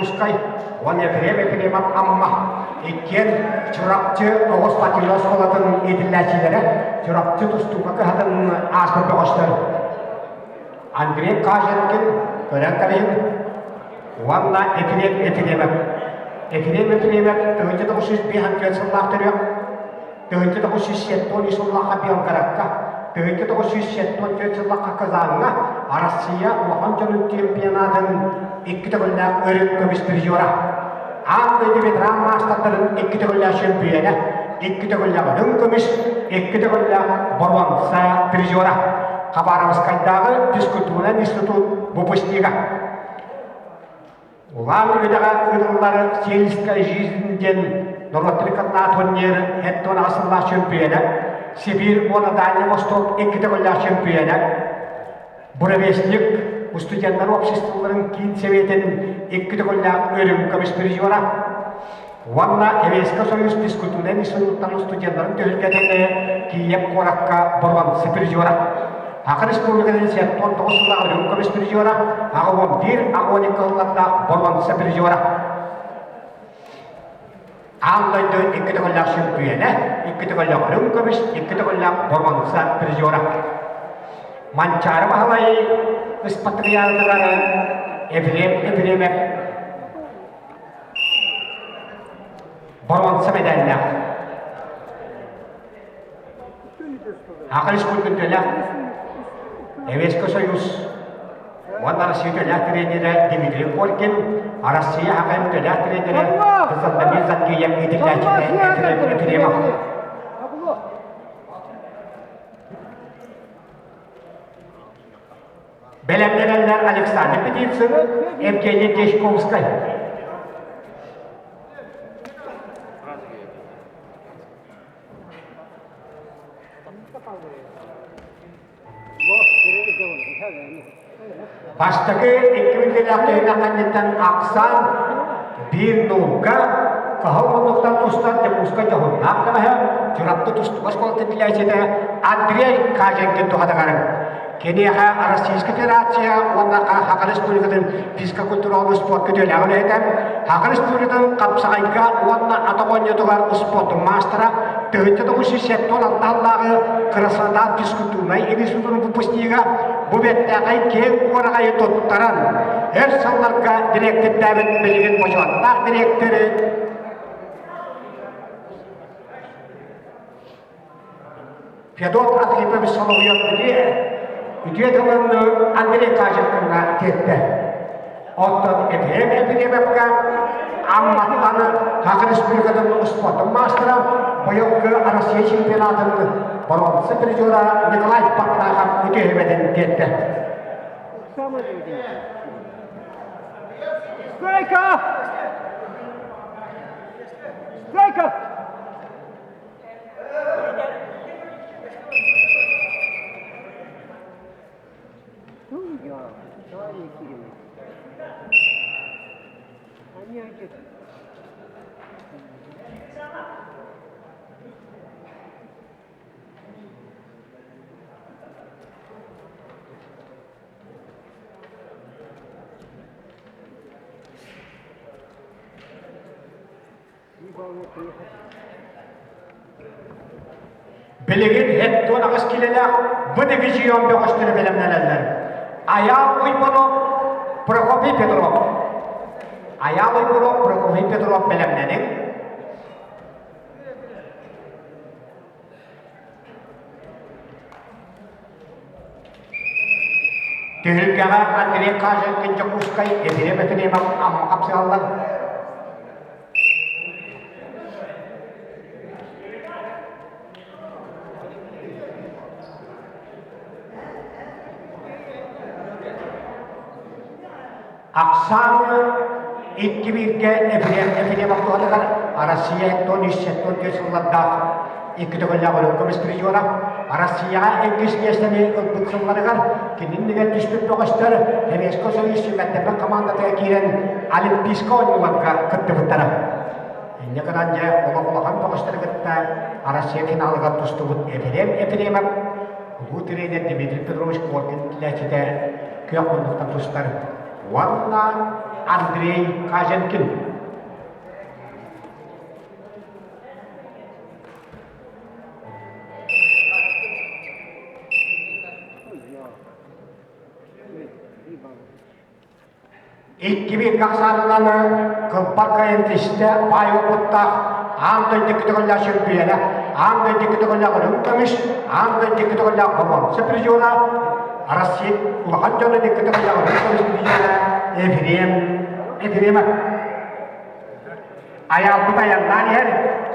Дьокуускай уонна Ефрем Ефремов Амма иккиэн Чурапчы оҕо спортивнай оскуолатын иитиллээччилэрэ Чурапчы тустууга кыһатын ааспыт бөҕөстөр Андрей Каженкин көрөн кэбиһин уонна Ефрем Ефремов. Ефрем Ефремов 1954 сыллаах төрүөх 1973 сыллаахха Белгородка, 1974 сыллаахха Казаҥҥа Арассыыйа улахан дьонун чемпионатын икки төгүллээх өрүт көмүс призера, аан дойду ветеран маастардарын икки төгүллээх чөмпүйүөнэ, икки төгүллээх үрүҥ көмүс, икки төгүллээх боруонса призера, Хабаровскайдааҕы физкультурнай институт выпускнига. Улаан Үөдэҕэ ыытыллар «Сельская жизнь» диэн норуоттары кытта турнир хэттон аҕыс чөмпүйүөнэ, Сибиир уонна Дальний Восток икки төгүллээх чөмпүйүөнэ, Буревестник устудьуоннар обществоларын киин сэбиэтин икки төгүллээх үрүҥ көмүс призера уонна Еврейскэй Союз физкультурнай институттарын студеннарын түһүлгэтин Киев куоракка боруонса призера. Саха Республикатын 79 сыллаах үрүҥ көмүс призера, 81 аҕыоника сыллардаах боруонса призера. Аан дойду икки төгүллээх чөмпүйүөнэ, икки төгүллээх үрүҥ көмүс, икки төгүллээх боруонса призера. Манчаары Баһылай ыспатырыйаатыгар Ефрем Ефремов боруонса мэдээллээх. Саха Республикатын Советский Союз уонна Россия үтүөлээх тренерэ Дмитрий Коркин, Россия Саха үтүөлээх тренерэ Константин Закиев иитиллээччитэ Ефремов. Бэлэмнэнэллэр Александр Петицын, Евгений Дьячковскай. Бастакы икки мүнүүтэлээх түһүмэх кэнниттэн ахсаан биир нуурга Кыһыл муннуктан тустан Дьокуускай дьоһуннаах бөҕөһө Чурапчы тустууга оскуолатын тилээччитэ Андрей Каженкин туһатыгар Киниэхэ Российскай Федерация уонна Саха Республикатын физкультуралаах спортка үтүөлээх үлэһитэ, Саха Республикатын хапсаҕайга уонна атах оонньуутугар спортун маастара, 1976 сыллааҕы Краснодар физкультурнай институтун выпускнига бу бэртээхэй киэҥ уораҕайы туттаран, өр сылларга дириэктэрдээбит билигин бочуоттаах дириэктэри Федот Архипович Соловьев үтүө, үтүө тылын Андрей Каженкоҥҥа тиэртэ. Оттон Ефрем Ефремовка Амматтан Саха Республикатын спортун маастара, быйылгы Россия чемпионатын боруонса призера Николай Паттахов үтүө сүбэтин тиэртэ. Стойка! Стойка! Билигин 78 киилэлээх бу дивизион бөҕөстөрө бэлэмнэнэллэр. Айаал Уйбанов, Прокопий Петров. Айаал Уйбанов, Прокопий Петров бэлэмнэниҥ. Түһүлгэҕэ Андрей Каженкин Дьокуускай, Ефрем Ефремов Амма хапсыһаллар. Ахсааны икки бииргэ Ефрем Ефремов туһатыгар Россия 174 сыллардаах икки төгүллээх үрүҥ көмүс призера Россияҕа иккис миэстэни ылбыт сылларыгар кининнигэр түспүт бөҕөстөр Советскай Союз сүүмэрдэммит командатыгар киирэн Олимпийскай оонньууларга кыттыбыттара. Инньэ гынан дьэ олох улахан бөҕөстөрү кытта Россия финалыгар тустубут Ефрем Ефремов улуу тренер Дмитрий Петрович Коркин килээччитэ күөх муннуктан тустар уонна. Андрей Каженкин. Икки ахсаанынан кылбар кайын тистэ баай опыттаах аан дойду көтөҕүллээх чөмпүйүөнэ, аан дойду көтөҕүллээх үрүҥ көмүс, аан дойду көтөҕүллээх боруонса призера, Россия улахан дьоно көтөҕүллээх үрүҥ көмүс призера Ефрем Ефремов. Айаалбыт айаннаан иһэр.